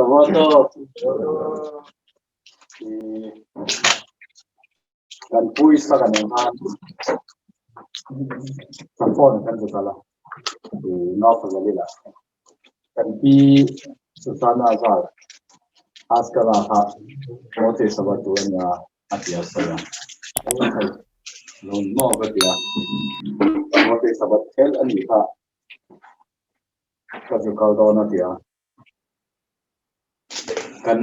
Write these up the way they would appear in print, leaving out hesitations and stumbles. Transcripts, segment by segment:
Shavua Tov. Kan pu Isaka nen khan ka phone kan zu kal a, North Zalila. Kan pi Susana Zal Askara kha Moti Sava tur a nia a ti a sawi a. Lung maw ka ti a, Moti Sava thelh a nih kha ka zu kal dawn a ti a. Kan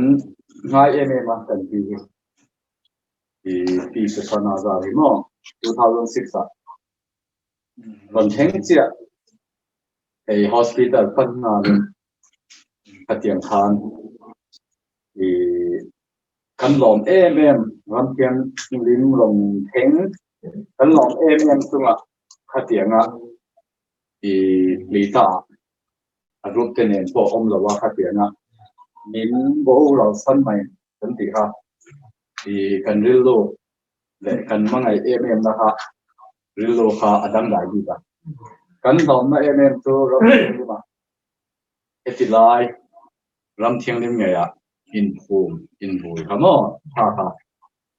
ngai em em a kan pi hi. I pi Susana Zal hi maw 2006 ah rawn thleng chiah hei hospital pan nghalin khatiang khan i kan lawm em em ram thianghlim rawn thleng kan lawm em em chunga khatianga i lei ta a rup te nen pawh awm lo a khatianga min boral san mai kan tih kha i kan rilru leh kan hmangaih em em na kha rilru kha a dangdai bik a. Kan hlawmna em em chu ram thianghlim ah heti lai ram thianghlim ngei ah inphum invui kha maw tha kha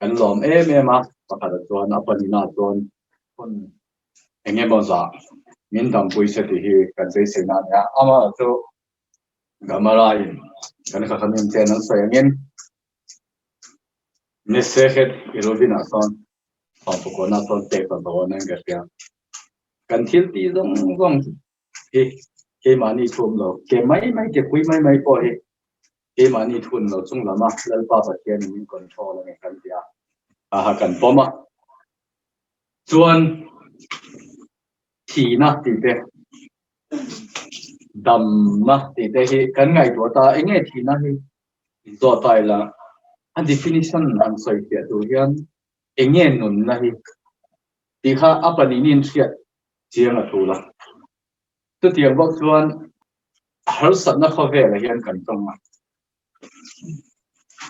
kan lawm em em a, pakhat ah chuan a pahnihna ah chuan hun eng emaw zah min dampui se tih hi kan beiseina a ni a, amaherawhchu Gamara in kan khakhamim chen an sawi angin Mesechet Eruvin ah sawn Pangpukawna sawn pek ta dawn an ka hria. Kan thil tih zawng zawng hi keimahni thu awm lo, ke mai mai, ke pui mai mai pawh hi keimahni thu awm lo chung lama Lalpa Pathian in min control a ni kan ti a, aha kan pawm a. Chuan thihna tih te, damna tih te hi kan ngaihtuah ta, eng nge thihna hi? Zawt ta ila, a definition han sawi fiah tur hian eng nge nunna hi tih kha a pahnihni'n hriat chiang a tul a. Chutiang bawk chuan harsatna khawvelah hian kan tawng a,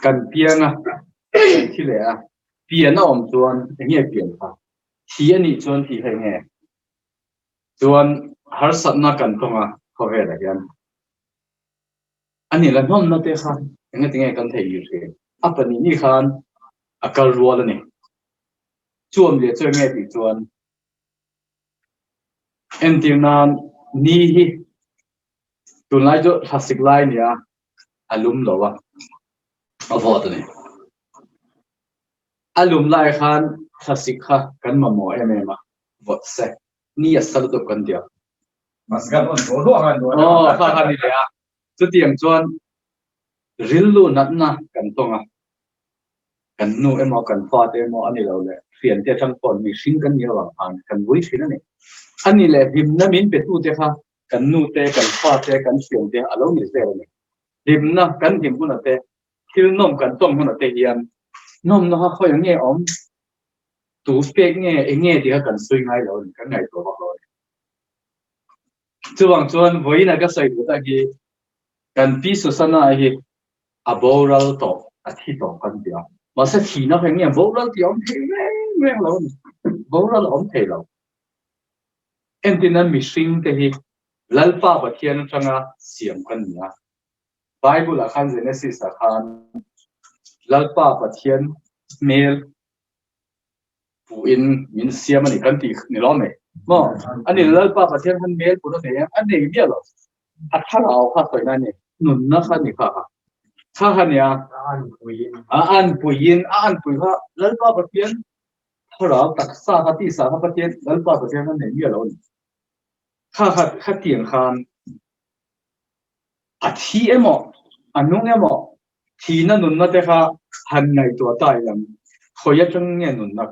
kan piang a, kan thi leh a, pian a awm chuan eng nge pian kha? Thi a nih chuan tih kha eng nge? Chuan harsatna kan tawng a khawvelah hian. A ni la hnawmna te kha engati nge kan theih ngir thin? A pahnihni khan a kal rual a ni. Chuam leh chu enge tih chuan entir nan ni hi tunlai chu thlasik lai a ni a, a lum lo a, a vawt a ni. A lum lai khan thlasik kha kan mamawh em em a, vawt se ni a sa lutuk kan ti a. Aw kha kha ni leh a. Chutiang chuan rilru natna kan tawng a, kan nu emaw kan fate emaw a ni lo leh thiante atang pawh mihring kan nih avang khan kan vui thin a ni. A ni leh hlimna min petute kha kan nute, kan fate, kan thiante a lo ni zel a ni. Hlimna kan hlim hunah te, thil nawm kan tawng hunah te hian nawmna kha khawi ang nge awm, tu pek nge, eng nge tih kha kan sawi ngai lo a ni, kan ngaihtuah vak lo a ni. Chuvang chuan vawiin a ka sawi duh tak hi kan Pi Susana hi a boral tawh, a thi tawh kan ti a. Mahse thihna kha eng nge boral tih a awm thei reng reng lo a ni. Boral a awm thei lo. Entirna mihring te hi Lalpa Pathian atanga siam kan ni a. Bible ah khan Genesis ah khan Lalpa Pathian hmel pu in min siam a ni kan tih ni lo mai maw ani Lalpa Pathian khan hmel put a nei a a nei miah lo a thlarau kha sawina a ni nunna kha ni kha kha kha kha nia a anpuiin a anpui kha Lalpa Pathian thlarau taksa kha tisa kha Pathian Lalpa Pathian khan nei miah lo a ni kha kha khatiang khan a thi emaw a nung emaw Thihna nunna te kha han ngaihtuah ta ilang khawi atang nge nunna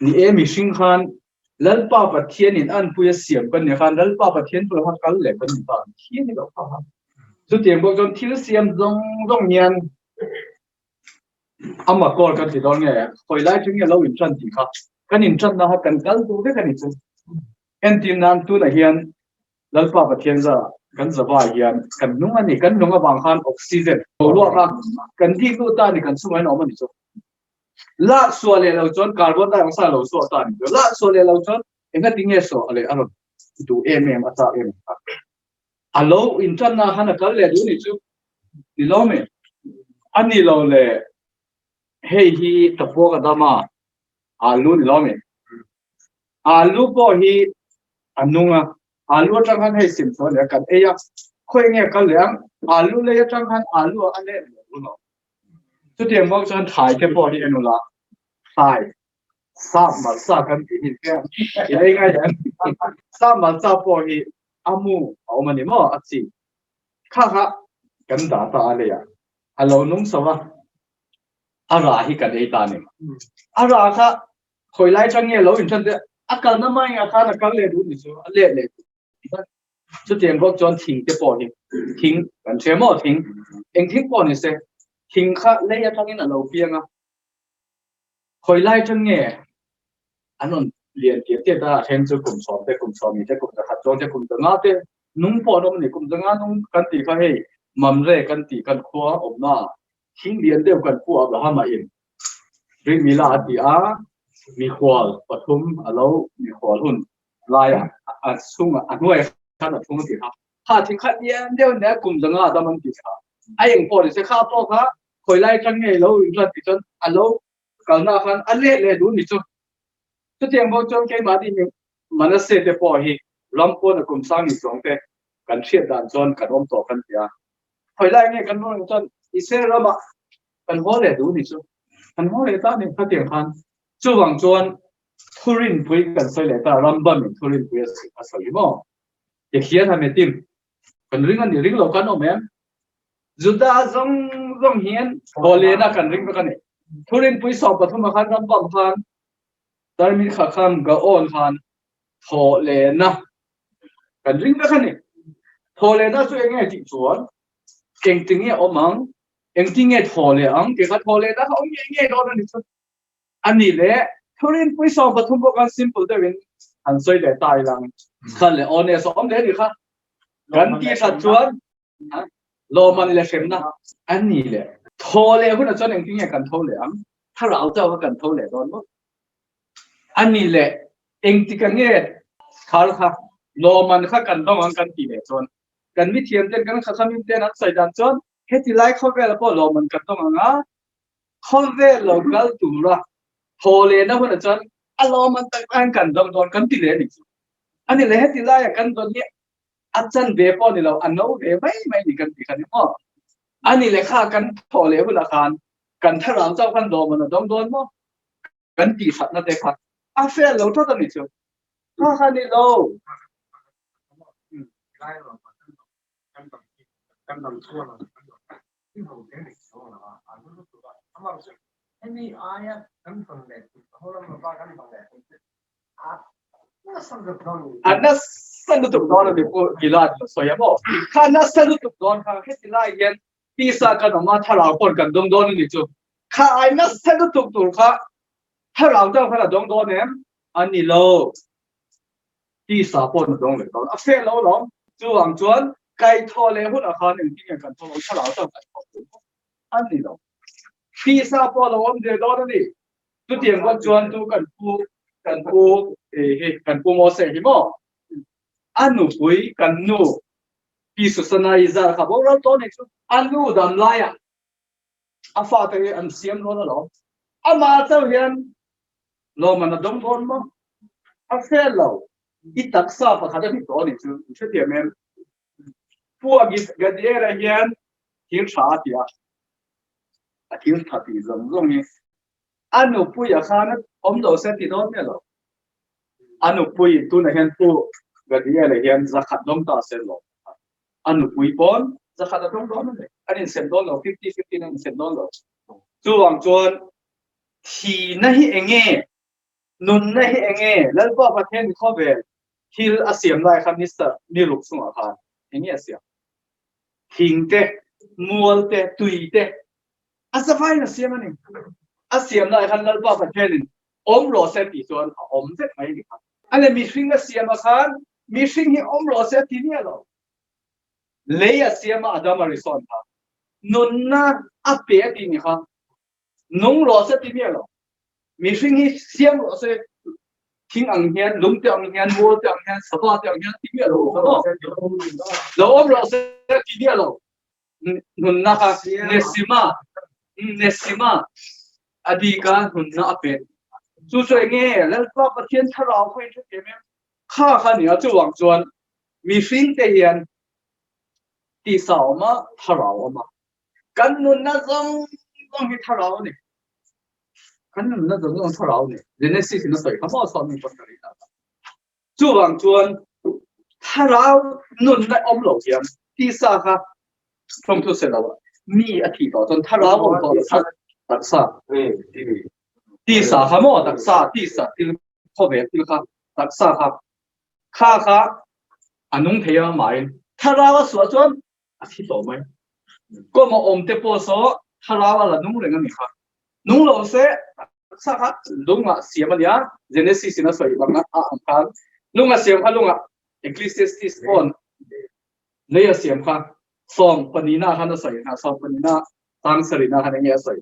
ni e mihring khan Lalpa Pathian in anpui a siam kan nih khan Lalpa Pathian pawh kha kal leh kan ni ta thi a ni loh kha kha chutiang bawk chuan thil siam zawng zawng hian ama kawl kan ti dawn nge khawi lai chu nge lo in tan tih kha kan in tanna kha kan kal duh vek a ni chu entir nan tunah hian Lalpa Pathian za kan zava hian kan nung a ni, kan nung avang khan oxygen boruak a kan dik lut ta a ni, kan chungah hian a awm a ni chu. Lak suah leh lo chuan carbon dioxide lo suah ta a ni chu. Lak suah leh lo chuan engati nge suah leh a rawn duh em em a chak em em kha. A lo intanna khan a kal leh duh a ni chu. Ni lo mi? A ni lo le hei hi tapuak a dam a, alu ni lo mi? Alu pawh hi a nung a, alu atang khan hei sim tho leh kan ei a, khawi nge kal leh ang, alu lei atang khan alu a leh leh lo. Chutiang bawk chuan thlai te pawh hi en ula, thlai sap malsa kan tih hi i lei ngai em? Sap malsa pawh hi a mu a awm a ni maw a chi kha kha kan dah ta a leiah a lo nung chho a, a rah hi kan ei ta a ni. A rah kha khawi lai atang nge lo inṭan te a kalna mai ah khan a kal leh duh ni chu a let leh duh. Chutiang bawk chuan thing te pawh hi thing kan hria maw thing eng thing pawh ni se thing kha lei atangin a lo piang a, khawi lai atang nge an rawn lian tiat tiat a, a then chu kum sawm te kum sawmhnih te kum zakhat chuang te kum zanga te nung pawh an awm a ni. Kum zanga nung kan tih kha hei Mamre kan tih kan khua awmna thing lian deuh kan pu Abrahama in Ringmila a ti a, mikhual pathum a lo mikhual hun laia a chhungah a hnuaiah khan a thung a ti kha. Kha thing kha lian deuh nia kum zanga a dam an ti kha. A eng pawh ni se kha pawh kha khawi lai atang nge lo inhlan tih chuan a lo kalna khan a leh leh duh ni chu. Chutiang bawk chuan keimahni mi Manasseh te pawh hi ram pawn a kum sang ni chuang te kan hriat dan chuan kan awm tawh kan ti a. Khawi lai nge kan rawn chuan Israel ramah kan haw leh duh ni chu. Kan haw leh ta ni khatiang khan. Chuvang chuan thurinpui kan sawi leh ta Rambam in thurinpui a sawi hi maw? Tikhian ha metim kan ring a ni ring lo kan awm em? Juda zawng zawng hian haw lehna kan ring vek a ni. Thurinpui 13 ah khan Rambam khan Tarmit Chacham Gaon khan thaw lehna kan ring vek a ni. Thaw lehna chu eng nge tih chuan engti nge awm ang, engti nge thaw leh ang tih kha thaw lehna kha awm ngei ngei dawn a ni chu. A ni le, thurinpui 13 pawh khan simple deuhin han sawi leh ta ila ang. Kha leh aw ne sawm leh a ni kha. Kan tih that chuan lawmman leh hremna a ni le. Thaw leh hunah chuan engti nge kan tho leh ang? Thlarau chauh kha kan tho leh dawn maw? A ni le, engtik ah nge thar kha lawmman kha kan dawng ang kan tih leh chuan kan mithiam ten kan khakhamin ten an sawi dan chuan heti lai khawvelah pawh lawmman kan dawng ang a, khawvel lo kal tura thaw lehna hunah chuan a lawmman tak tak hian kan dawng dawn kan ti leh a ni chu. A ni le, heti laia kan dawn hi a chan ve pawh ni lo, a no ve mai mai ni kan ti kha ni maw? A ni le, kha kan thaw leh hunah khan kan thlarau chauh khan lawmman a dawng dawn maw? Kan tih thatna te kha a fel lo tlat a ni chu. Kha kha ni lo. A nasa lutuk dawn a ni pawh Gilad a sawi a maw? Kha nasa lutuk dawn kha heti lai hian tisa kan awm a, thlarau pawn kan dawng dawn a ni chu. Kha ai nasa lutuk tur kha thlarau deuh khan a dawng dawn em? A ni lo. Tisa pawn a dawng leh dawn. A feh lo alawm. Chuvang chuan kaithaw leh hunah khan engtin nge kan thaw ang? Thlarau deuh kan thaw tur maw? A ni lo. Tisa pawh a lo awm ve dawn a ni. Chutiang bawk chuan tu kan pu kan pu hi kan pu Mose hi maw? A nupui kan nu Pi Susana i zar kha boral tawh a ni chu. A nu dam laiah a fate hi an siam dawn alawm. Amah chauh hian lawmman a dawng dawn maw? A hre lo. I taksa pakhat a ni tawh a ni chu. I hrethiam em? Pu Gadiera hian thil tha a ti a, a thil tha tih zawng zawng hi a nupuia khan awm lo se ti dawn miah lo. A nupui tunah hian Pu Gadiela hian zakhat dawng ta se lo. A nupui pawn zakhat a dawng dawn a ni. An insem dawn lo, 50-50 an insem dawn lo. Chuvang chuan thihna hi eng nge? Nunna hi eng nge? Lalpa Pathian khawvel thil a siam lai kha Mister ni ruk chungah khan eng nge a siam? Thing te, mual te, tui te a zavaiin a siam a ni. A siam lai khan Lalpa Pathianin awm rawh se tih chuan a awm vek mai a ni kha. A le mihring a siam ah khan mihring hi awm rawh se a ti miah lo. Lei a siam a Adam a risawn kha nunna a pe a ti ni kha. Nung rawh se ti miah lo. Mihring hi siam rawh se thing ang hian, lung te ang hian, mual te ang hian, sava te ang hian ti miah lo. Lo awm rawh se ti miah lo. Nunna kha Nesima Nesima a bika nunna a pe. Chu chu enge Lalpa Pathian thlarau kha in hrethiam em? Kha kha nia chuvang chuan mihring te hian tisa a awm a, thlarau a awm a. Kan nunna zawng zawng hi thlarau a ni. Kan nunna zawng zawng thlarau a ni. Genesis in a sawi kha maw sawmi pawn ka rin a. Chuvang chuan thlarau nunna awm lo hian tisa kha thawmthu se lo a, mi a thih tawh chuan thlarau awm tawh lo kha taksa tisa kha maw taksa tisa thil khawvel thil kha taksa kha kha kha a nung thei a mahin thlarau a suah chuan a thi tawh mai. Kawm a awm te pawh saw thlarau a la nung reng a ni kha. Nung lo se taksa kha lungah siam a nia, Genesis in a sawi bang a ang khan lunga siam kha lungah Ecclesiastes pawn lei a siam kha sawm panina khan a sawi kha sawm panina tang sarina khan enge a sawi.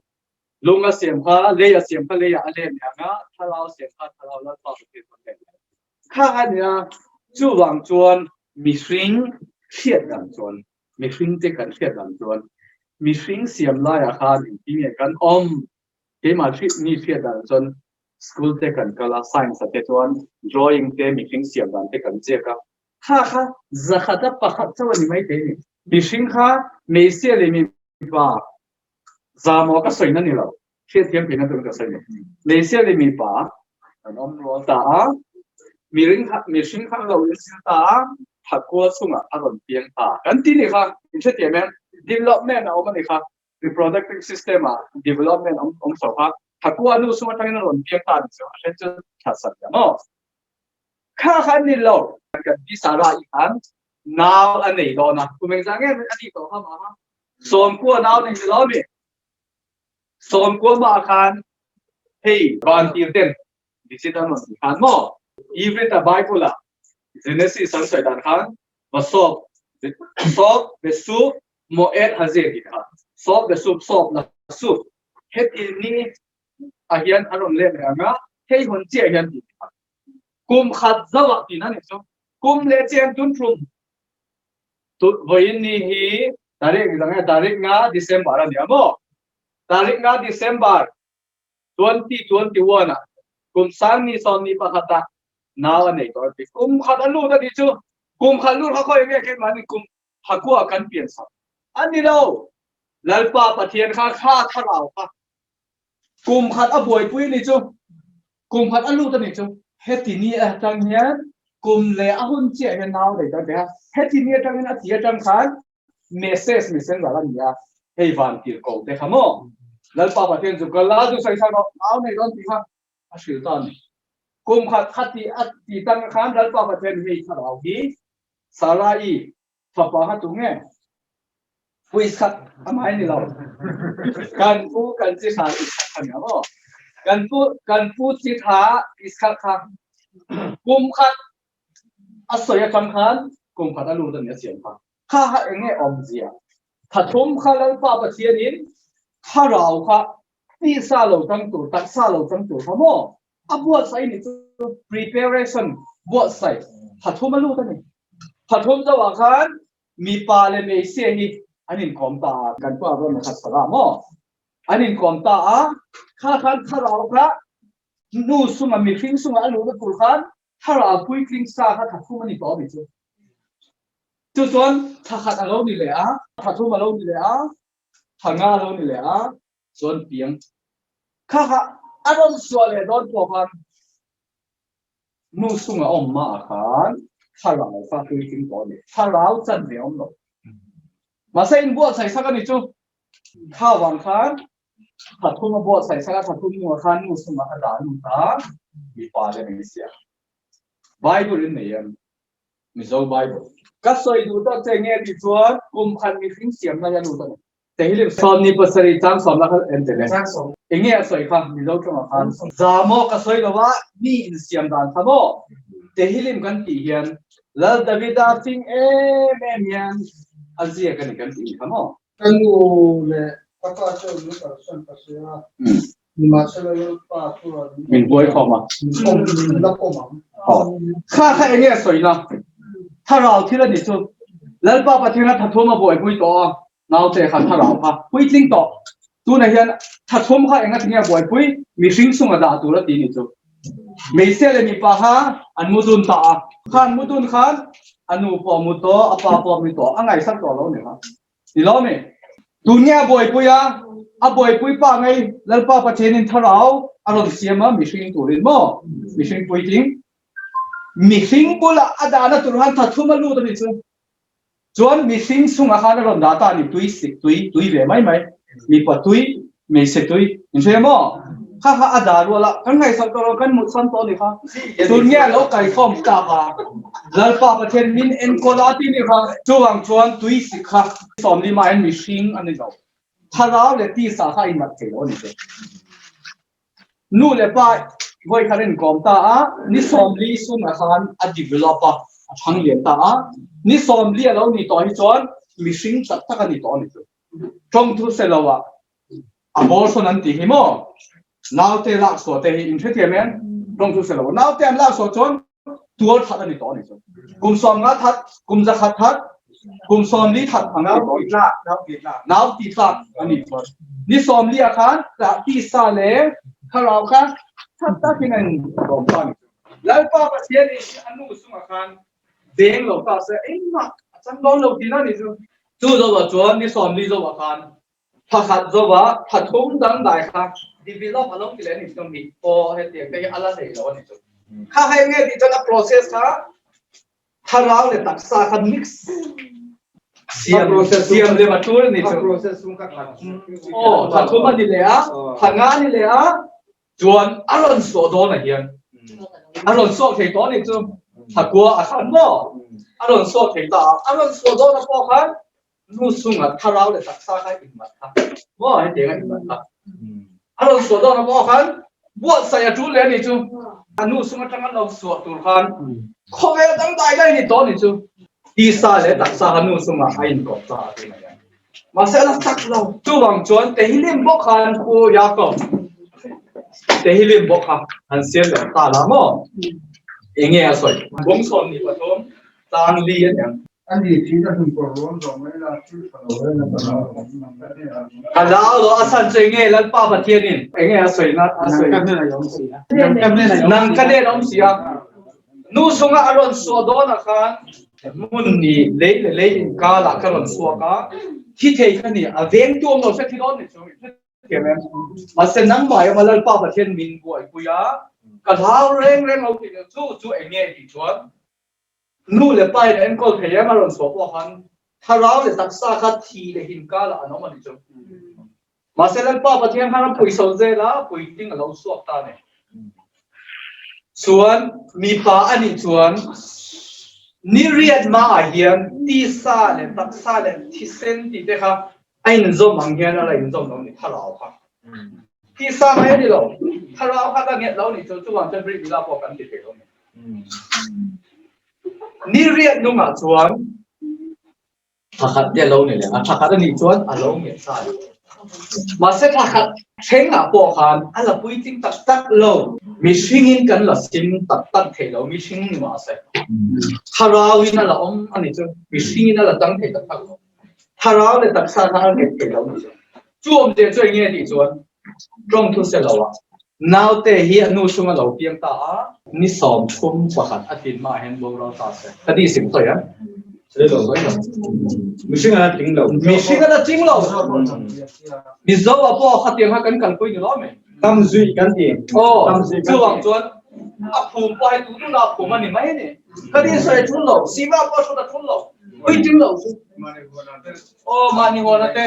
Lunga siam kha lei a siam kha leiah a let leh ang a, thlarau siam kha thlarau Lalpa Pathian pawn let leh. Kha a nia, chuvang chuan mihring hriat dan chuan, mihring te kan hriat dan chuan, mihring siam laiah khan engtin nge kan awm? Keimah mi hriat dan chuan school te kan kal a, science ah te chuan drawing te mihring siam dan te kan ziak a, kha kha zakhat a pakhat chauh a ni mai thei a ni. Mihring kha hmeichhia leh mipa zamaw ka sawina ni lo. Hriatthiam theihna tur ka sawi ni. Hmeichhia leh mipa an awm rual ta a, miring kha mihring kha an lo insil ta a, thakua chungah a rawn piang ta. Kan ti ni kha, in hrethiam em? Development a awm a ni kha, reproductive system ah development awm awm chho kha, thakua nu sum atangin a rawn piang ta ni chu, a then chu thla sat ya maw? Kha kha an ni lo. Kan pi Sarah i khan nau a nei dawn a, kum engzah nge a nih tawh kha mah kha? Sawmkua nau nei ni lo mi? Sawmkua mah khan hei vantir ten visit an rawn ti khan maw? Ivrita Bible ah Genesis an sawi dan khan va sawp sawp ve sup moed haze tih kha sawp ve sup sawp la sup heti ni ah hian an rawn let leh ang a hei hun chiah hian tih kha kum khat zauh ah tihna ni chu kum leh chen tun thum Vawiin ni hi tarik dang e tarik nga December a nia maw? Tarik nga December 2021 ah kum sang ni sawn ni pakhat ah nau a nei tawh a ti. Kum khat a lut a nih chu. Kum khat lut kha khawi nge keimahni kum hakua kan pian sak a ni lo. Lalpa Pathian kha kha thlarau kha kum khat a buaipui a nih chu. Kum khat a lut a nih chu. Heti ni atang hian kum leh a hun chiah hian nau nei dawn ve a. Heti ni atangin a ti atang khan message messenger a ni a, hei van tir ko te kha maw. Lalpa Pathian chu kal la chu sawi sak rawh, nau nei dawn tih kha a hrilh ta a ni. Kum khat kha ti a ti tang khan Lalpa Pathian hei thlarau hi Sarai fapa kha tu nge? Quiz kha a mai ni lo. Kan pu kan chi tha i khat kha nia maw? Kan pu kan pu chi tha i khat kha kum khat a sawi atang khan kum khat a lut a ni a siam kha. Kha kha enge awmzia? Thathum kha Lalpa Pathianin thlarau kha tisa lo tang tur, taksa lo tang tur kha maw? A buatsaih ni chu preparation buatsaih thathum a lut a ni. Thathum zoah khan Mipa leh hmeichhia hi an inkawm ta a, kan pa rawn khat sak a maw? An inkawm ta a, kha khan thlarau kha nu sunga mihring sunga a luhna tur khan thlarau puitling sa kha thathum a ni tawh a ni chu. Chu chuan thla khat a lo ni leh a, thathum a lo ni leh a, thla nga a lo ni leh a, chuan piang kha kha a rawn suah leh dawn pawh khan Nu sung a awm mah ah khan thlarau kha puitling tawh a ni. Thlarau chan ve a awm lo. Mahse in buatsaih sak a ni chu. Kha vang khan thathum a buatsaih sak a, thathum hnuah khan nu sungah a dah lut a, mipa leh hmeichhia. Bible in nei em? Mizo Bible. Ka sawi duh tak che nge tih chuan kum khat mihring siamna hi a lut a ni. Tehilip sawmni pasarih chang sawmna kha en tel e. Enge a sawi kha Mizo tawngah khan za maw ka sawi lo a, mi insiam dan kha maw? Tehilim kan tih hian Lal Davida fing em em hian a ziak a ni kan tih kha maw? Ka nu leh ka pa chuan min kalsan ka hria a, nimahsela Lalpa chuan min buaikhawm a, min la pawm ang. Kha kha enge a sawi na? Thlarau thil a nih chu. Lalpa Pathian a thathum a buaipui tawh a. Naute kha thlarau kha puitling tawh. Tunah hian thathum kha enga tinge buaipui mihring chunga dah tur a ti ni chu. Hmeichhia leh mipa kha an mu dun ta a. Kha an mu dun khan a nu pawh a mu tawh, a pa pawh a mu tawh, a ngaihsak tawh lo ni kha. Ni lo mi? Tun nge a buaipui a? A buaipui pa ngei Lalpa Pathianin thlarau a rawn siam a mihring turin maw? Mihring puitling. Mihring bulah a dahna tur khan thathum a lut a ni chu. Chuan mihring chungah khan a rawn dah ta a ni, tui sik tui, tui ve mai mai, mipa tui, hmeichhe tui, in hria maw? Kha kha a dah rual a, kan ngaihsak tawh lo, kan mutsan tawh a ni kha. Tun nge a lo kaikhawm tak a, Lalpa Pathian min enkawl a ti ni kha. Chuvang chuan tui sik kha 40 mah in mihring a ni lo, thlarau leh tisa kha a inmat thei lo a ni che. Nu leh pa vawi khat a inkawm ta a, ni 40 sumah khan a develop a, a thang lian ta a. Ni 40 a lo nih tawh hi chuan mihring tak tak a ni tawh a ni chu. Tawngthu se lo ah abortion an tih hi maw? Naute lak suah te hi in hrethiam em? Tawngthu se lo ah naute an lak suah chuan tual that a ni tawh a ni chu. Kum 50 that, kum 100 that, kum 40 that ang a ni tawh a ni. Nau ti tlak a ni chuan. Ni 40 ah khan tisa leh thlarau kha that takin a inrawm ta a ni chu. Lalpa Pathian in a nu chungah khan veng lo ta se engmah a chang dawn lo tihna a ni chu. Chu zoah chuan ni 40 zoah khan Thakhat zova thathum dangdai kha develop a lo ti leh a ni chu mit pawh hetiang te hi a la nei lo a ni chu. Kha hei nge tih chuan a process kha thlarau leh taksa kha mix siam siam lem a tul a ni chu. Aw thathum a ni leh a, thanga a ni leh a, chuan a rawn sawh dawn ah hian a rawn sawh thei tawh a ni chu. Thakua a hran maw? A rawn sawh thei ta a, a rawn sawh dawn ah pawh khan Nu chungah thlarau leh taksa kha inmat kha maw hetiang a inmat kha a rawn suah dawn a maw khan buatsaih a tul leh a ni chu a nu chung atanga lo suah tur khan khawvel dangdai daih a ni tawh a ni chu tisa leh taksa kha nu chungah a inkawp ta a ti mai a mahse a la chak lo chuvang chuan Tehillim bawk khan khu Jakob Tehillim bawk kha han siam leh ta la maw enge a sawi bawng 23 tlang li a niang A ni tih a hun pawh ruam zawh mai la, thil tha lo reng a ka lau lo nang ka hnenah awm si a. Ka lau lo a chhan chu enge Lalpa Pathianin enge a sawi na a sawi. Nang ka hnenah awm si a. Nang ka hnenah awm si a. Nang ka hnenah awm si a. Nu chunga a rawn suah dawnah khan hmun ni lei leh lei inkalah ka rawn suak a, thi thei kha ni a vengtu awm lo se thi dawn ni chu. Thiam em? Mahse nangmah emaw Lalpa Pathian min buaipui a, ka hlau reng reng lo tih chu chu enge tih chuan Nu leh pa in a enkawl thei em a rawn chhuah pawh khan thlarau leh taksa kha thi leh him kal ah an awm a ni chu. Mahse Lalpa Pathian khan a pui so zel a, puitling a lo chhuak ta a ni. Chuan mipa a nih chuan ni riat mah ah hian tisa leh taksa leh thisen tih te kha a inzawm ang hian a la inzawm lo a ni thlarau kha. Tisa mai a ni lo, thlarau kha la nghet lo a ni chu, chuvang chuan Brit Mila pawh kan ti thei lo a ni. Ni riat nungah chuan thakhat te a lo ni leh a, thakhat a nih chuan a lo nghet ta a ni. Mahse thakhat thlengah pawh khan a la puitling tak tak lo. Mihringin kan la sim tak tak thei lo, mihring ni mahse thlarauin a la awm a ni chu, mihringin a la tang thei tak tak lo. Thlarau leh taksa kha a nghet thei lo a ni chu. Chu awmzia chu eng nge tih chuan tawng thu se lo a, naute hi a nu chunga lo piang ta a, ni 31 a tin hmaah hian boral ta se. Ka ti sim sawi a? Sawi lo. Sawi lo. Mihring a la tling lo. Mihring a la tling lo. Mizo ah pawh khatiang kha kan kalpui ni lo mai. Tam zui kan ti. Aw, Tam zui kan ti. chuvang chuan a phum pawh hei tu tu na phum a ni mai a ni. Ka ti sawi a thul lo. Siva pawh a hrut a thul lo. Puitling lo chu. Aw, mahni huana te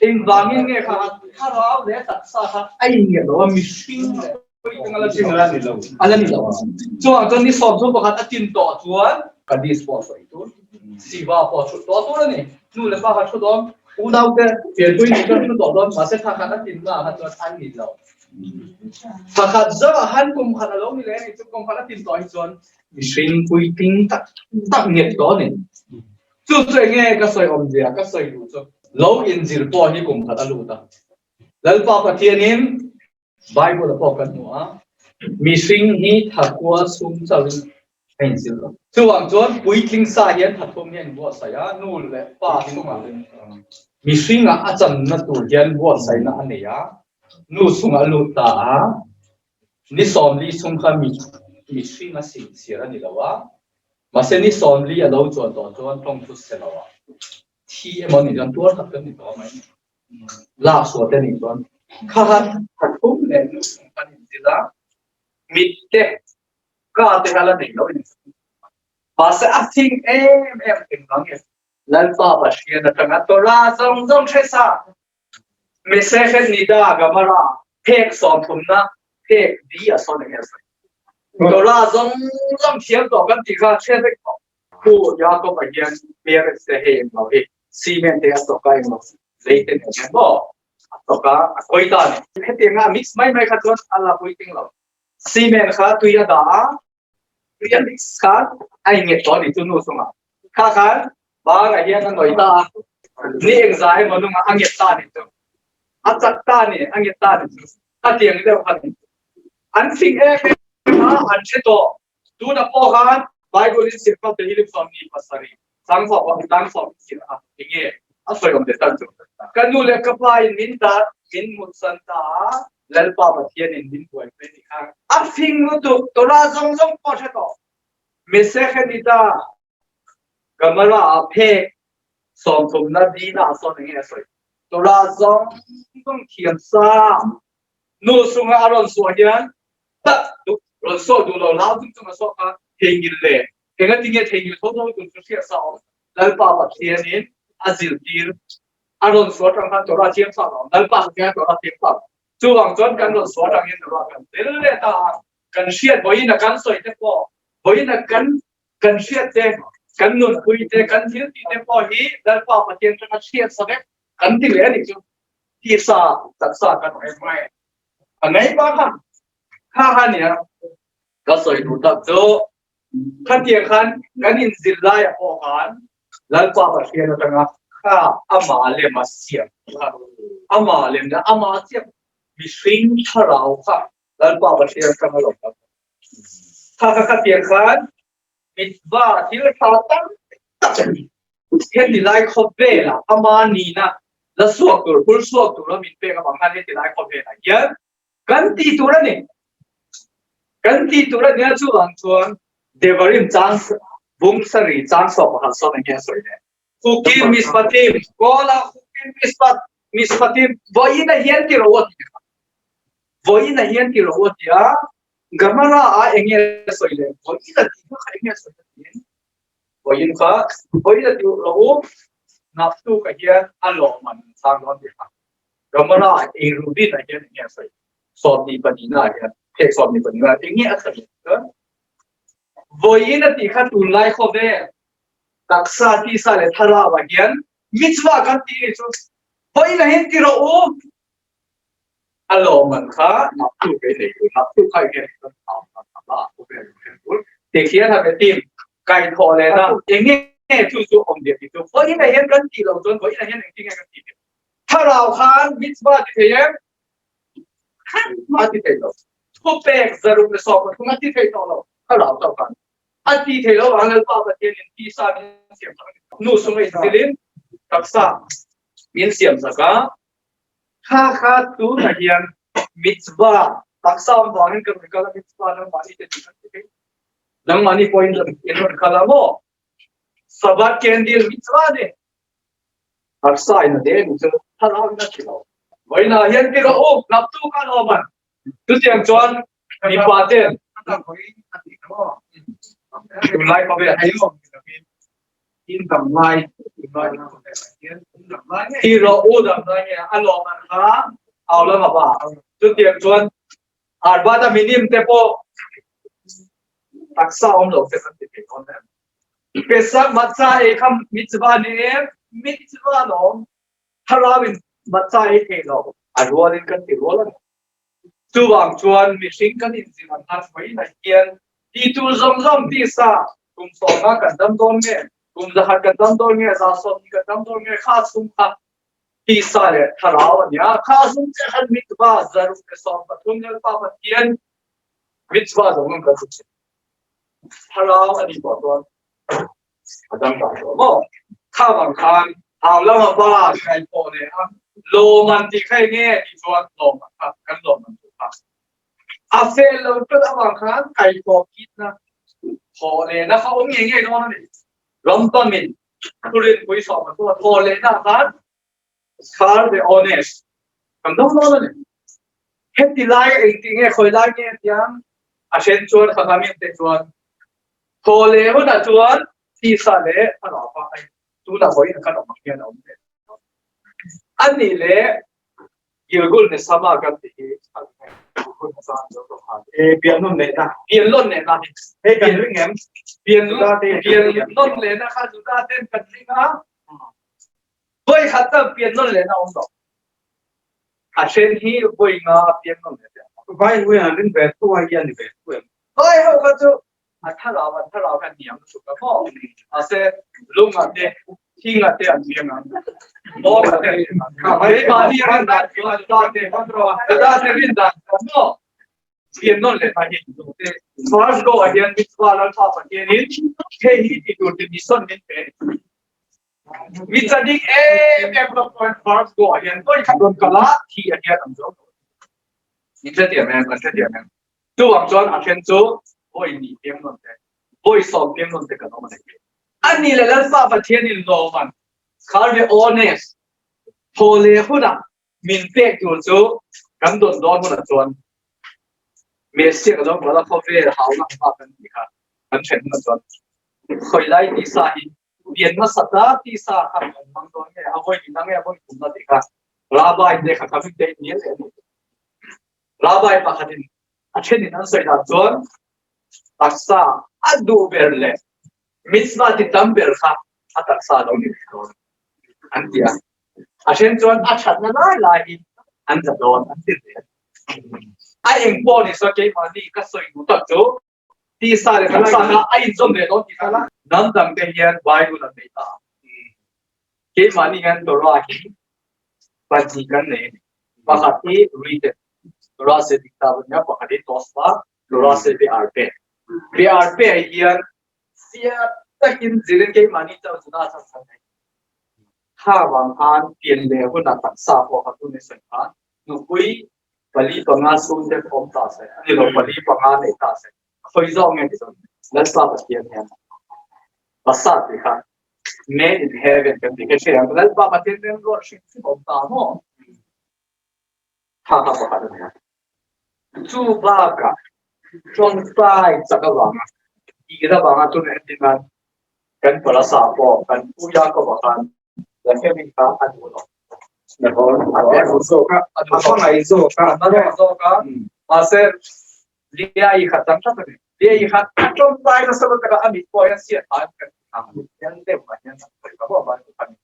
engvangin nge kha thlarau leh taksa kha a inngiat lo a, mihring leh puitling a la ni lo. A la ni lo. Chuvang chuan ni 31 a tin tawh chuan Kadis pawh a sawi tur, Siva pawh a chhut tawh tur a ni. Nu leh pa kha thu dawn, unau te pianpui nih chuan thu tawh dawn, mahse thla khat a tin na kha chuan an ni lo. Thla khat zauh han kum khat a lo ni leh a ni chu, kum khat a tin tawh hi chuan mihring puitling tak tak nghet tawh a ni. Chu chu enge ka sawi awmzia ka sawi duh chu. Lo inzir pawh hi kum khat a lut a. Lalpa Pathianin Bible-a pawh kan hmu a, mihring hi thakua sum chauhin. A inzir lo. Chuvang chuan puitling sa hian thathum hi a inbuatsaih a, nu leh pa chungah mihringah a channa tur hian buatsaihna a nei a, nu chungah a lut ta a, ni sawmli chung kha mihring a sinchir a ni lo a, mahse ni sawmli a lo chuan tawh chuan tawngthu se lo a, thi emaw a nih chuan tuar tak kan ni tawh mai. Lak sual te nih chuan kha thathum leh nu chung kan inzir a, mit te Ka te kha la nei lo in mahse a thing em em eng vang nge Lalpa Pathian atanga Torah zawng zawng hre sa Mesechet Nida Gamara phek sawmthumna phek bi a sawn eng nge sawi Torah zawng zawng thiam tawh kan tih kha hre vek tawh Pu Jacob a hian parents te hei eng lo hi cement te a tawk a eng lo lei te nen hian maw a tawk a a kawi ta a ni hetianga a mix mai mai kha chuan a la puitling lo Cement kha tui a dah a, tui a mix kha a innghet tawh a ni chu nu chungah. Kha khan bangah hian a nawi ta a, ni engzah emaw nungah a nget ta a ni chu. A chak ta a ni, a nget ta a ni chu. A tiang deuh kha ni. An fing em em a, an hre tawh. Tunah pawh khan Bible in zir kho te hi 27 chang tlang sawm in zir a, enge a sawi awm leh tan chu. Ka nu leh ka pa in min dah, min mutsan ta a, Lalpa Pathian in min buaipui a ni kha. A fing lutuk, Torah zawng zawng pawh hre tawh. Mesechenita Gamara ah phek sawmthumna dina ah sawn enge a sawi. Torah zawng zawng thiam sa nu chunga a rawn suah hian tak duh rawn suah duh lo lau chung chung a suah kha theihnghilh le engatinge theihnghilh tho tho tur chu hriat sa awm Lalpa Pathianin a zirtir a rawn suah tang khan Torah thiam sa awm Lalpa Pathian Torah thiam sa chuvang chuan kan rawn suah tangin Torah kan tel leh ta a kan hriat vawiin a kan sawi te pawh vawiin a kan kan hriat te kan nunpui te kan thil tih te pawh hi Lalpa Pathian tanga hriat sa vek kan ti leh a nih chu tisa taksa kan awm mai a ngai pa kha kha kha nia ka sawi duh tak chu khatiang khan kan inzir lai ah pawh khan Lalpa Pathian atanga kha ama lem a siam kha ama lem na ama siam mihring thlarau kha Lalpa Pathian atanga lo kal kha kha khatiang khan mitzvah thil tha tam tak heti lai khawvelah ama nihna la suak tur hur suak tura min pek avang khan heti lai khawvelah hian kan tih tur a ni. Kan tih tur a nia chuvang chuan Devarim chang bung sarih chang sawm pakhat sawm eng nge a sawi le? Hukim Mishpatim, Kawla Hukim Mishpat, Mishpatim, vawiin a hian ti rawh u a ti kha. Vawiin a hian ti rawh u a ti a, Gemara ah eng nge a sawi le? Vawiin a tih kha kha eng nge a sawi a tiin vawiin kha vawiin a ti rawh u, naktuk ah hian a lawmman an chang dawn ti kha. Gemara ah Eiruvin ah hian eng nge a sawi? 22 ah hian phek 24 ah eng nge a sawi chuan vawiin a tih kha tunlai khawvel taksa tisa leh thlarau ah hian mitzvah kan tih ni chu vawiin ah hian ti rawh u a lawmman kha naktu kei nei tur naktu kha hian kan thau a khawvel hian tur ti khian ha team kai thawh leh na eng nge chu chu awm dia ti chu vawiin ah hian kan tih loh chuan vawiin ah hian engtin nge kan tih thlarau khan mitzvah ti thei em A ti thei lo. Thupek zaruk le sawm pathum a ti thei tawh lo. Thlarau chauh khan a ti thei lo vang Lalpa Pathianin tisa min siam sak a ni. Nu sung ei zilin taksa min siam sak a. Kha kha tunah hian mitzvah taksa awm vangin ka rawn kal a, mitzvah nangmahni te tih kan ti thei. Nangmahni pawhin in rawn kal a maw? Sabbath candle mitzvah a ni. Taksa in a deng chu thlarau in a thi lo. Vawiinah hian ti rawh u, hlaptu kha lo man. Chutiang chuan mipa ten tunlai khawvel ti rawh u damlai nge a lawm an kha au lam a va. Chutiang chuan Arbata minim te pawh taksa awm lo te kan ti thei dawn em? Pesach matzah ei kha mitzvah ni em? Mitzvah lawm. Thlarau in matzah ei thei lo. A rual in kan ti rual a ni. Chuvang chuan mihring kan inzir ang khan vawiinah hian ti tur zawng zawng tisa kum sawmnga kan dam dawn nge, kum zakhat kan dam dawn nge, za sawmhnih kan dam dawn nge kha chhung kha tisa leh thlarau a ni a. Kha chhung chiah khan mitzvah 133 Lalpa Pathian mitzvah zawng zawng kan hmu thin. Thlarau a nih tawh chuan a dang ta tawh maw? Kha vang khan hau lama pa kai pawh leh a lawm an tih kha enge tih chuan lawm an kha kan lawm an tur kha a fel lo tlat avang khan kai pawh kitna thaw lehna kha awm ngei ngei dawn a ni. Ramtamin thurin pui sawm a chuan thaw lehna khan Sir the honest kan dawng dawn a ni. Heti lai engti nge khawi lai nge tiang a then chuan kha kha min te chuan thaw leh hunah chuan tisa leh thlarau pa ai tunah vawiin kan awm ang hian a awm ve. A nih leh Gilgul Nesama kan tih hi Gilgul Nesama lo to khan. E pian nawn leh na. Pian nawn leh na hi. Hei kan ring em? Pian pian nawn leh na kha Juda ten kan ring a. Vawi khat chuan pian nawn lehna a awm lo. A then hi vawi nga pian nawn leh teh ang. Vai ho hian an ring ve tho a, hi a ni ve tho em? Vai ho kha chu a thlarau an thlarau kha hniam lutuk a maw? Mahse lunga te, thinga te an piang ang. Mawnga te an piang ang. Keimahni rin dan chuan Juda te, Juda te rin dan chuan maw? Pian nawn leh hna hi First go ah hian mitzvah Lalpa Pathianin hei hi ti tur ti mission min pe a ni. Mi chadik em em lo chuan first go ah hian vawi khat rawn kal a, thi a hian an zo tawh. Min hrethiam em? Kan hrethiam em? Chuvang chuan a then chu vawi ni piang nawn te, vawi sawm piang nawn te kan awm a ni. Ani leh Lalpa Pathianin lawman Kharve honest thaw leh hunah min pek tur chu kan dawn dawn hunah chuan Messiah ka lo kal a, khawvel hauna hma kan tih kha kan then hunah chuan khawi lai tisa hi pian hmasa ta tisa kha kan hmang dawn nge a vawi nihna nge a vawi thumna tih kha Rabbi te kha kha te ni leh ani. Rabbi pakhatin a thenin an sawi dan chuan taksa a duh ber leh mitzvah ti tam ber kha a taksa lo ni dawn an ti a. A then chuan a thatna lai lai hi an za dawn an ti zel. A eng pawh ni saw keimahni ka sawi duh tak chu tisa leh taksa kha a inzawm ve dawn tih kha hnam dang te hian Bible an nei ta a. Keimahni hian Torah hi pahnih kan nei a ni. Pakhat hi written, Torah se dikta a nia, pakhat hi Tosma, Torah se Be'arpe. Be'arpe ah hian fiah takin zirin keimahni chauh chu na chhan chhan nei. Kha vang khan pian leh hunah taksa pawh kha tun i sawi khan nupui pali panga chhungte awm ta se, a ni lo pali panga nei ta se, khawi zawk nge ti zawk Lalpa Pathian hian pasat tih kha made in heaven kan tih kha hria ang Lalpa Pathian remruat hrim hrim awm ta maw? Kha kha pakhat a ni a. Chu bakah tawngtai chak avanga tir avanga tun entir nan kan palasa pawh kan pu Jakob-a khan Rakhemi kha a duh lo. A duh zawk a, a hmangaih zawk a, a hmangaih zawk a, mahse Leah-i kha tam tak a ni. Leah-i kha a tawngtai nasa lutuk a, a mit pawh hian siat phah kan ti ang. Hian deuh ah hian a sawi ta vawk a, a ni.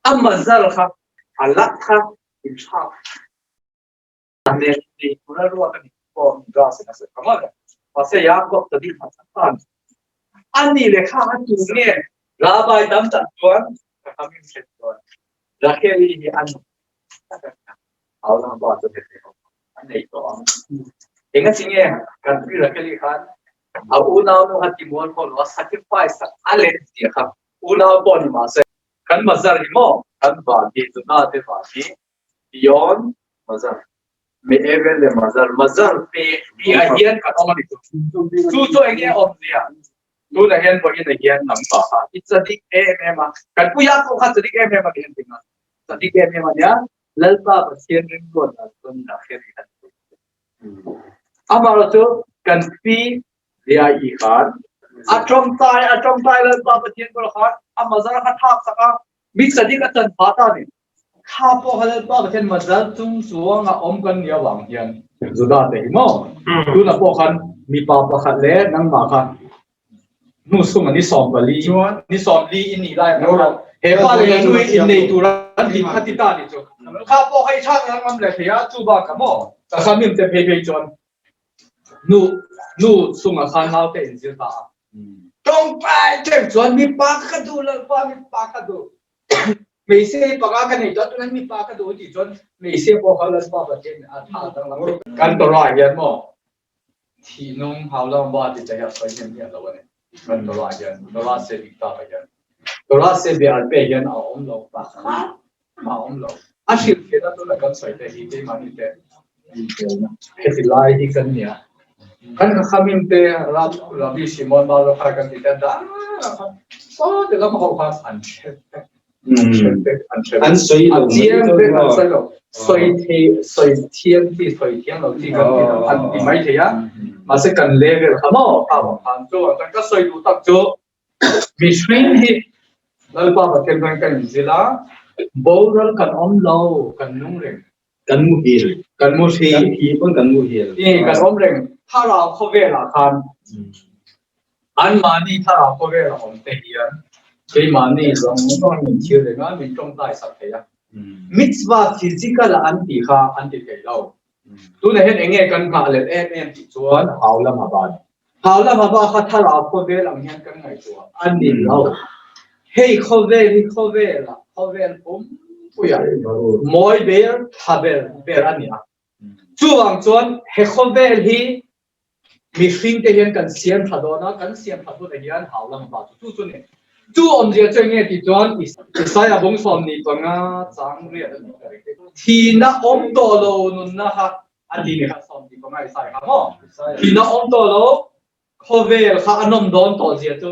A mazal kha a lak kha in thlak nen nei tur a ruat a ni pawh grass in a sawi ang a mahse Jakob ta ding kha khan ani leh kha a tu nge Rabbi tam tak chuan ka kam in hret chuan Rachel-i hi a nu au lang ba chu a nei tawh ang. Enga chi nge kan pi Rachel-i khan a unau nu kha timual pawh lo a sacrifice sak a let zia kha unau pawh ni mahse kan mazar hi maw kan van hi Juda te van hi beyond mazar me even le mazar mazar pe ti ah hian kan awm a ni chu chu chu enge awm zia tunah hian vawiin ah hian nang pa kha i chadik em em a kan puia pawh kha chadik em em a ni an ti nga chadik em em a nia Lalpa Pathian ringruat dan chuan Rachel-i kan sawi thei. Amaherawh chu kan pi Leah-i khan a tawngtai a tawngtai Lalpa Pathian bulah khan a mazar kha thlak sak a, mi chadik a chan phah ta a ni. Kha pawh kha Lalpa Pathian mazar chung chuanga awm kan nih avang hian Juda te hi maw tunah pawh khan mipa pakhat leh nangmah kha hnu sung a ni 14 ni 40 i nih lai ang khan he pa leh he nu hi innei tur an ti kha ti ta ni chu kha pawh kha i thlak ngang ngam leh thei a chu bakah maw ka kha mim te phei phei chuan nu nu sungah khan naute in zir ta a tawngtai teng chuan mipa ka duh lalpa mipa ka duh. Hmeichhia hi panga ka nei tawh a, tunah mipa ka duh tih chuan hmeichhia pawh kha Lalpa Pathian a tha danglam reuh. Kan Torah hian maw thihnung hau lam ba ti chai a sawi hnem hian lo a ni. Kan Torah hian, Torah se bik tak ah hian. Torah se be al pe hian a awm lo pakhat mah a awm lo. A hrilhfiahna tuna kan sawi te hi keimahni te heti lai hi kan nia. Kan Chachamim te Rabbi Shimon Bar Yochai kan tih te dang khan saw ti lam ho khan an hre vek. An hre vek, an hre vek. An sawi lo A chiang vek an sawi lo. Sawi thei, sawi thiam chi, sawi thiam lo chi kan ti an ti mai thei a. Mahse kan level kha maw kha vang khan chu ka sawi duh tak chu Mihring hi Lalpa Pathian chuan kan inzil a, boral kan awm lo, kan nung reng. Kan muhil. Kan muhil. Kan thi pawn kan muhil. I kan awm reng. Thlarau khawvelah khan anmahni thlarau khawvela awm te hian keimahni zawng zawng min thil reng a, min tawngtai sak thei a. Mitzvah physical a an tih kha an ti thei lo. Tunah hian eng nge kan nghah let em em tih chuan hau lam a ban. Hau lam a ba kha thlarau khawvel ang hian kan ngaihtuah a ni lo. Hei khawvel hi khawvelah khawvel pumpuiah mawi ber tha ber ber a ni a. Chuvang chuan he khawvel hi Mihring te hian kan siam tha dawn a, kan siam that hunah hian hau lam a ba chu chu chu ni. Chu awmzia chu eng nge tih chuan Isaiah bawng 15 chang riat a nih ka ring. Thihna awm tawh lo nunna kha a ti ni kha 15 Isaiah kha maw? Thihna awm tawh lo khawvel kha a nawm dawn tawh zia chu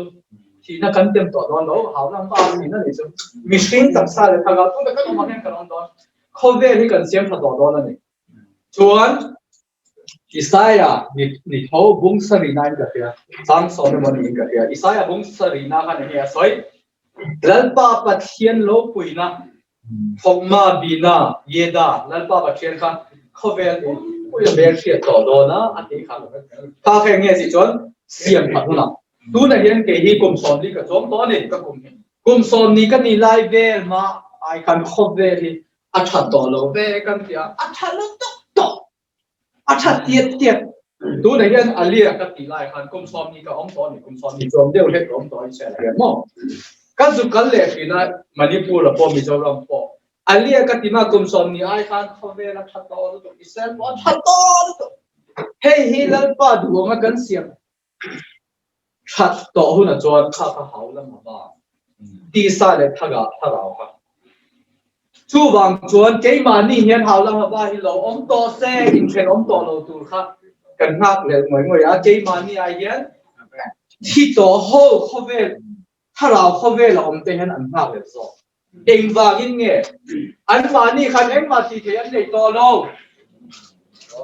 thihna kan tem tawh dawn lo, hau lam ba thihna ni chu mihring taksa leh thlarau tuna kan awm ang hian kan awm dawn. Khawvel hi kan siam tha tawh dawn a ni. Chuan Isaiah ni ni tho bung sarihna in ka hria, chang sawm emaw niin ka hria. Isaiah bung sarihna khan enge a sawi? Lalpa Pathian lo puina, thawkma bina, Yeda, Lalpa Pathian kha khawvel pumpui a bel hriat tawh dawn a, a tih kha. Kha kha enge tih chuan siam that hunah. Tunah hian kei hi kum 40 ka chuang tawh a ni, ka kum hi. Kum 40 ka nih lai vel mah ai khan khawvel hi a tha tawh lo ve kan ti a, a tha lutuk tawh, a tha tiat tiat. Tunah hian Alia ka tih lai khan kum 40 ka awm tawh a ni, kum 40 chuang deuh hlek ka awm tawh a Israel ah hian maw. Ka zu kal leh thin a, Manipur ah pawh Mizoram pawh Alia ka ti ma kum 40 ai khan khawvel a tha tawh lutuk, Israel pawh a tha tawh lutuk. Hei hi Lalpa duh anga kan siam That tawh hunah chuan kha kha hau lam a ba. Tisa leh thagah thlarau kha. Chuvang chuan keimahni hian hau lam a ba hi lo awm tawh se, inthen awm tawh lo tur kha kan nghak leh ngawih ngawih a. Keimahni ah hian thi tawh ho khawvel, thlarau khawvel a awm te hian an nghak leh zawk. Engvangin nge anmahni khan engmah tih theih an nei tawh lo?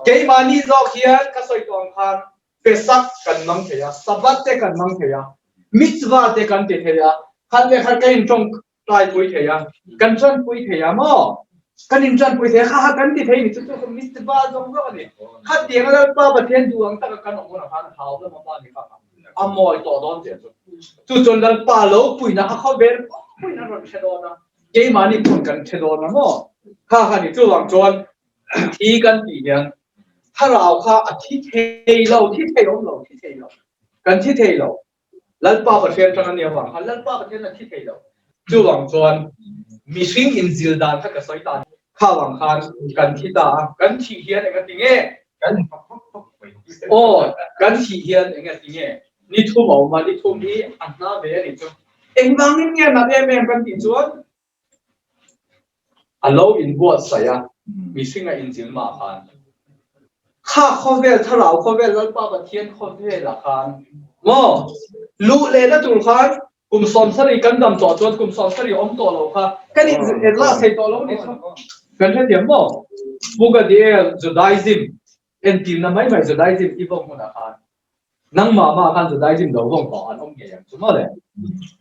Keimahni zawk hian ka sawi tawh ang khan Pesach kan hmang thei a, Sabbath te kan hmang thei a, Mitzvah te kan ti thei a, khat leh khat kan intawngtaipui thei a, kan tanpui thei a maw? Kan intanpui thei a, kha kha kan ti thei ni chu chu Mitzvah zawng zawng a ni. Khatiang Lalpa Pathian duh ang taka kan awm hunah khan hau lam a pa ni kha kha. A mawi tawh dawn che chu. Chu chuan Lalpa lo puina kha khawvel puiin a rawn hre dawn a, keimahni pawn kan hre dawn a maw? Kha kha ni chuvang chuan thi kan tih hian thlarau kha a thi thei lo, thi thei awm lo, thi thei lo. Kan thi thei lo. Lalpa Pathian tang a nia vang khan Lalpa Pathian a thi thei lo. Chuvang chuan mihring inzil dan kha ka sawi ta kha vang khan kan thi ta a, kan thih hian engati nge? Kan fak fak fak mai. Aw, kan thih hian engati nge? Ni thum a awm a, ni thum hi a hna ve a nih chu. Engvangin nge nat em em kan tih chuan a lo inbuatsaih a, mihring a inzil mah khan. Kha khawvel, thlarau khawvel, Lalpa Pathian khawvelah khan maw luh lehna tur khan kum 70 kan dam tawh chuan kum 70 awm tawh lo kha kan in la thei tawh lo ni chu. Kan hrethiam maw? Pu Gadiel, Judaism entirna mai mai Judaism i vawng hmunah khan Nangmah mah khan Judaism lo vawng tawh an awm ngei ang chu maw le?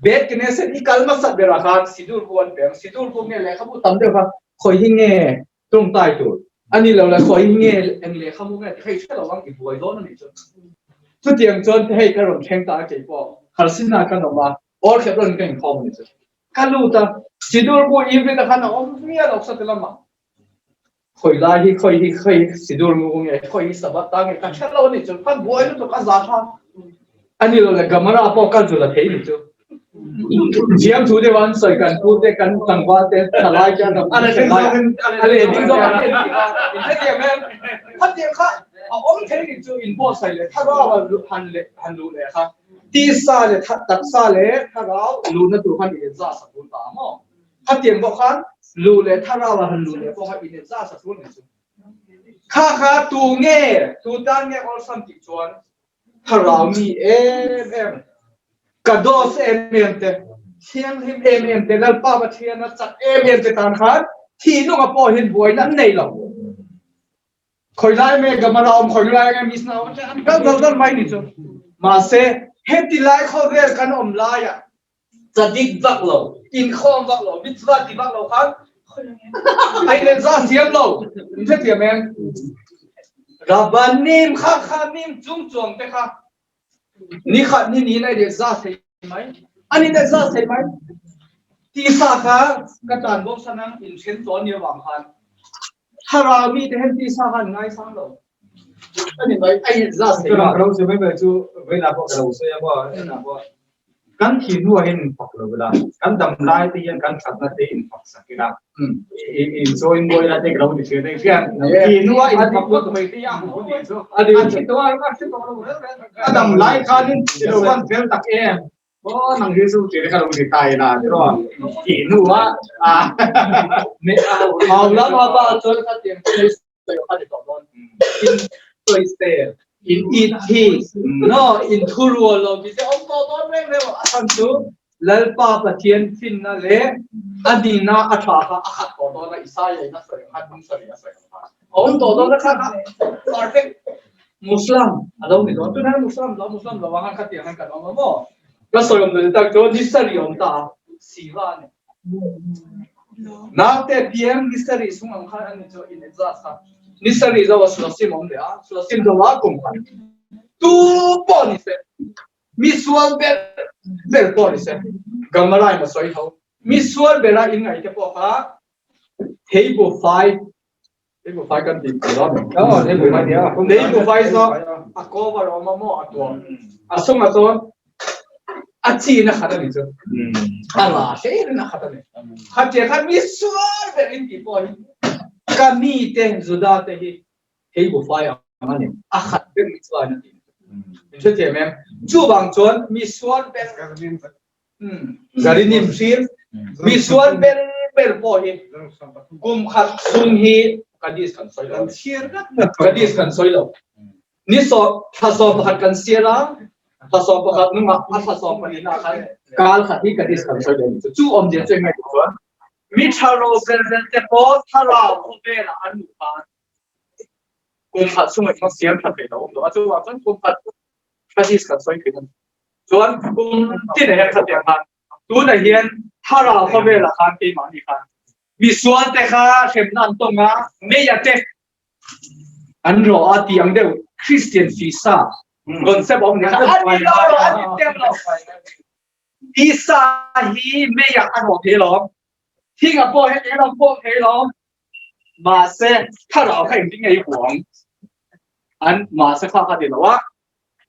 Beth Knesset i kal hmasat berah khan Sidur bu an pe ang. Sidur bu nge lehkhabu tam deuh kha khawi hi nge tawngtai tur a ni lo le khawi hi nge eng lehkhabu nge tih kha i hre lo ang i buai dawn a nih chu. Chutiang chuan hei ka rawn thleng ta a kei pawh Kharsinah kan awm a, Old Hebron ka inkhawm a nih chu. Ka lut a, Sidur bu Ivrit ah khan a awm miah lo sate lamah. Khawi lai hi khawi hi khawi sidur ngu nge khawi hi sabat ta nge ka hre lo a nih chu kan buai lutuk a za tha a ni lo le gamara pawh ka zul a thei nih chu Thiam thu deuh an sawi kan pu te kan tlangval te thalai te an A leh ding zawk in a leh ding zawk an en tih a in hrethiam em? Khatiang kha a awm thei ni chu in buatsaih leh thlarau a han leh han luh leh kha tisa leh taksa leh thlarau luhna tur khan in enza sak dawn ta a maw? Khatiang pawh khan luh leh thlarau a han luh leh pawh kha in enza sak dawn ni chu. Kha kha tu nge tu tan nge awlsam tih chuan Thlarau mi em em, ka dawt em em te, thianghlim em em te, Lalpa Pathiana chak em em te tan khan thih nunga pawh hian buaina an nei lo. Khawi lai nge Gamara awm, khawi lai nge Misna awm te an kal dal dal mai ni chu. Mahse, heti lai khawvel kan awm laiah Chadik vak lo, inkhawm vak lo, mitzvah ti vak lo khan a inenza siam lo. In hrethiam em? Rabbanim kha kha mim chung chuang te kha ni khat ni niin a inenza thei mai. An inenza thei mai. Tisa kha ka tan bawk sanang inthen tawh ania vang khan thlarau mite hian tisa kha an ngaisang lo. Ani mai, a inenza thei mai. Ka lo sawi mai mai chu vawiinah pawh ka lo sawi a maw? Kan thih hnuah hian in fak lo ila, kan dam lai te hian kan thatna te in fak sak ila, in chawi mawi ila te ka lo ti thin a hian thih hnuah in fak ngawt mai te hi a hmuh ni chu. A dam lai khanin i lo van fel tak em, aw nang hi chu tih te kha lo ti ta ila tiraw, thih hnuah a. Hau lama pa chuan khatiang in sawisel in it hi no in thurual lo mi te awm tawh dawn reng reng a chhan chu Lalpa Pathian finna leh a nihna a tha kha a khat tawh dawn a Isaia in a sawi ang khan hming sawi a sawi ang khan a awm tawh dawn a kha kha perfect Muslim a lo ni dawn tunah Muslim lo Muslim lo ang kha tiang khan kan awm a maw ka sawi awm lo tak chuan ni sarih awm ta Siva a ni. Naute piang ni sarih sung ang khan an ni chu in adjust a, ni sarih zo a suasim awm leh a, suasim zo a kum khat tu pawh ni se, mi sual ber ber pawh ni se, Gamara in a sawi tho, mi sual bera in ngaih te pawh kha theibu fai, theibu fai kan tih tur a, theibu fai zawk a cover awm a maw a tuam, a sungah chuan A chin a khat a ni chu. A la hle in a khat a ni. Khatia khan mi sual ber in tih pawh hi ka mi te Juda te hi hei bu fai ang a ni. A khat ber mi chuan a ti. In hrethiam em? Chuvang chuan mi sual ber Zarinim hrir mi sual ber ber pawh hi kum khat chhung hi Kadis kan sawi lo. Kadis kan sawi lo. Ni sawm, thla 11 kan sial a, thla 11 nungah a thla 14 ah khan kal khat hi kan is kan sawi dawn chu. Chu awmzia chu engngai chuan mi tha ro vel vel te pawh thlarau khawvel ah an luh khan kum khat chungah hian siam tha thei lo awm lo a, chuvang chuan kum khat thla is kan sawi thin a ni. Chuan kum tin ah hian khatiang khan tunah hian thlarau khawvel ah khan keimahni khan misual te kha hremna an tawng a, meia te An rawh a tih ang deuh Christian fisa concept awm ni kha a ni lo a ni teuh lo. Tisa hi meiah a rawh thei lo, thingah pawh hian eng ram pawh thei lo, mahse thlarau kha engtin nge i huang an mahse kha kha ti lo a.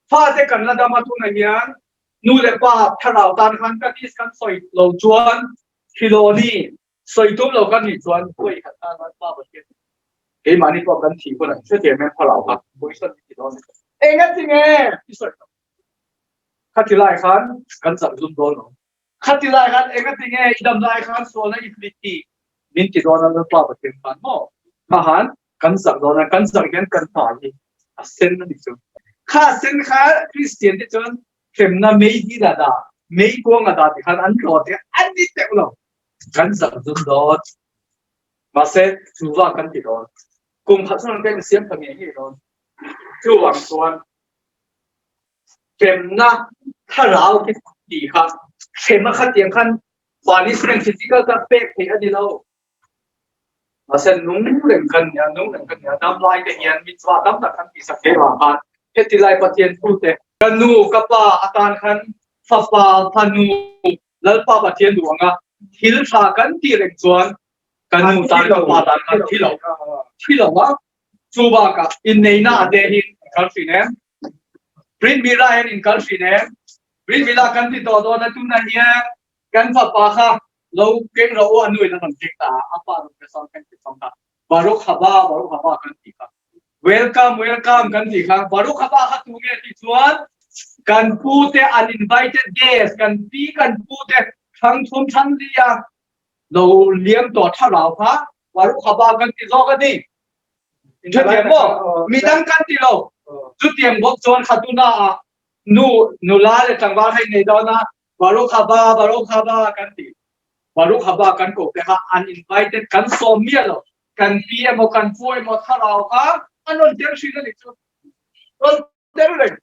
Fate kan la dam a tunah hian nu leh pa thlarau tan khan ka tis kan sawi lo chuan Khiloni Sawi tum lo kan nih chuan pawi khat tan an pa Pathian keimahni pawh kan thih hunah hrethiam em thlarau kha pawisa min ti dawn a ni. Enga ti nge i sawi lo? Khati lai khan kan chak zum dawn lo. Khati lai khan enga ti nge i dam lai khan sualna i hlit tih min ti dawn a Lalpa Pathian khan maw? Kha han kan zak dawn a, kan zak hian kan hna hi a sen a ni chu. Kha sen kha Kristian te chuan hremna mei dil a dah, mei kuang a dah ti khan an tlawh te an ni teuh lo. Kan zak zum dawn. Mahse, chu va kan ti dawn. Kum khat chuan kan insiam ta ngei ngei dawn. Chuvang chuan hremna thlarau te tih kha hrem a khatiang khan punishment physical kha pek theih a ni lo. Mahse, nung reng kan nia, nung reng kan nia. Dam lai te hian mitzvah tam tak kan tihsak theih vang khan heti lai Pathian thu te, ka nu, ka pa atan khan fapa, fanu, Lalpa Pathian duh anga thil tha kan tih reng chuan ka nu tan ka pa tan khan thi lo thi lo a, chu bakah inneihna a te hi in kal hrin em? Print mira hian in kal hrin em? Rinmila kan ti tawh dawn a tunah hian kan fapa kha lo keng rawh u a nuin a rawn keng ta a, a pa rawn pe sawn kan ti sawn kha Baruch haba Baruch haba kan ti kha Welcome welcome kan ti kha Baruch haba kha tu nge tih chuan kan pu te uninvited guest kan pi kan pu te thlang thum thlang li a lo liam tawh thlarau kha Baruch haba kan ti zawk a ni. Inhrethiam maw? Midang kan ti lo. Chutiang bawk chuan khatuna ah nu nula leh tlangval hei nei dawn a Baruch haba Baruch haba kan ti. Baruch haba kan ko te kha uninvited kan sawm miah lo. Kan pi emaw kan pu emaw thlarau kha an rawn tel hrin a nih chu. Rawn tel reng.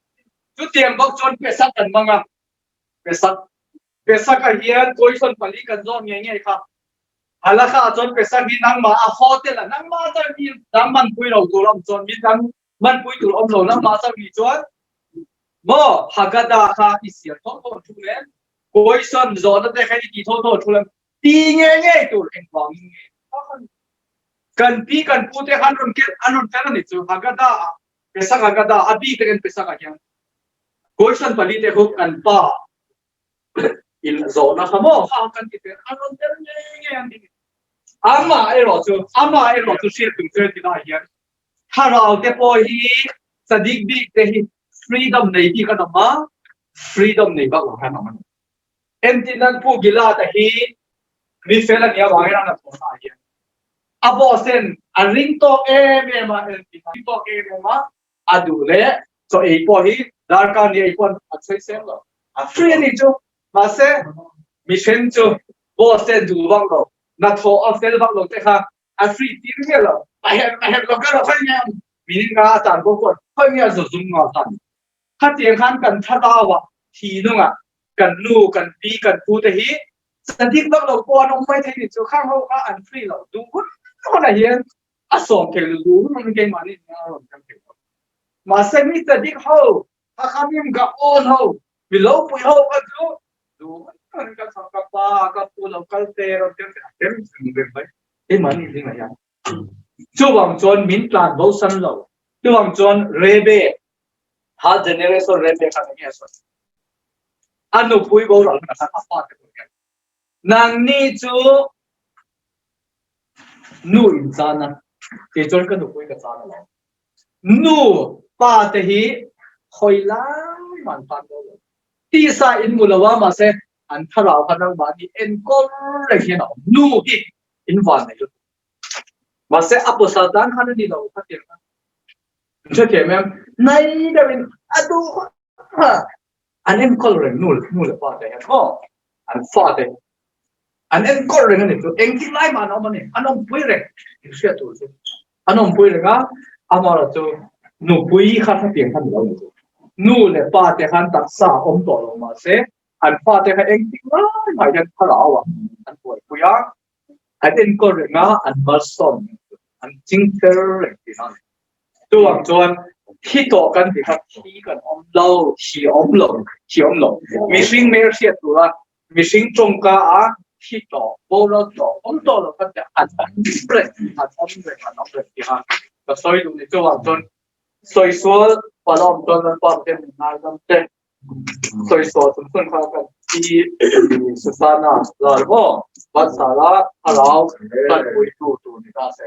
Chutiang bawk chuan Pesach kan hmang a. Pesach Pesach ah hian question pali kan zawt ngei ngei kha. Halakha ah chuan Pesach hi nangmah a hotel ah nangmah chuan mi dang manpui lo tur a awm chuan mi dang manpui tur awm lo nangmah chuan mi chuan maw Haggadah kha i siam tho tho thu nen question zawhna te kha i ti tho tho thu len ti ngei ngei tur engvangin nge kan pi kan pu te khan rawn kel an rawn fel a ni chu Haggadah ah Pesach Haggadah a bik takin Pesach ah hian question pali te khu kan pa in zawhna kha maw kha kan ti tel an rawn tel ngei ngei an ti amah erawh chu amah erawh chu hriat tur chu ti lai hian thlarau te pawh hi sadik bik te hi freedom nei bik an awm a freedom nei bak lo khan awm ani entin an pu gila ta hi mi fel ania wangin an thawh hian a boss ten a ring tawk em em a ring tawk em em a a duh leh chaw ei pawh hi darkar ni ei pawh a chhui sem lo a free ani chu mahse mihring chu boss te duh vak lo na thaw a fel vak lo te kha a free tir nge lo a her a her lo ka lo khoi nge min nga a tan bo ko khoi nge zo zum nga khan khatiang khan kan thlarau ah thi nunga kan nu kan pi kan pu te hi sadik vak lo pawh an awm mai thei ni chu khang ho kha an free lo duh hun hun ah hian a sawm thei lu lu hun keimahni a rawn kal thei lo mahse mi sadik ho Hakhamim ka awn ho mi lo pui ho kha chu duh hun ka chak ka pa ka pu lo kal te rawn tel te a tem reng mai keimahni zing ah hian chuvang chuan min tlan bo san lo chuvang chuan Rebe ha generation Rebe khan enge a sawi a nupui boral hunah khan a fate pawh hian nangni chu nu in chan a kei chuan ka nupui ka chan alawm nu pa te hi khawi lai mah an tan dawn lo tisa in mu lo a mahse an thlarau kha nangmahni enkawl reng hian a awm nu hi in van nei lutuk mahse a pawsa tan khan a ni lo kha tiang khan hrethiam em nai deuhin a duh an enkawl reng nu nu leh pa te hian maw an fa te an enkawl reng a ni chu engtik lai mah an awm a ni an awmpui reng in hriat tur chu an awmpui reng a amaherawh chu nupui kha hetiang khan lo ni chu nu leh pa te khan taksa awm tawh lo mahse an fa te kha engtik lai mah hian thlarau ah an buaipui a an enkawl reng a an malsawm an ching fer reng tih a ni chuvang chuan thi tawh kan ti kha thi kan awm lo thi awm lo thi awm lo mihring mer hriat tura mihring tawngka a thi tawh boral tawh awm tawh lo kan ti an awm reng an awm reng an awm reng tih a ka sawi duh ni chuvang chuan sawi sual palawm chuan lalpa te min ngaidam te sawi sual chung chuan kha kan pi Susana lar maw Batsala thlarau tanpuitu tur ni ta se.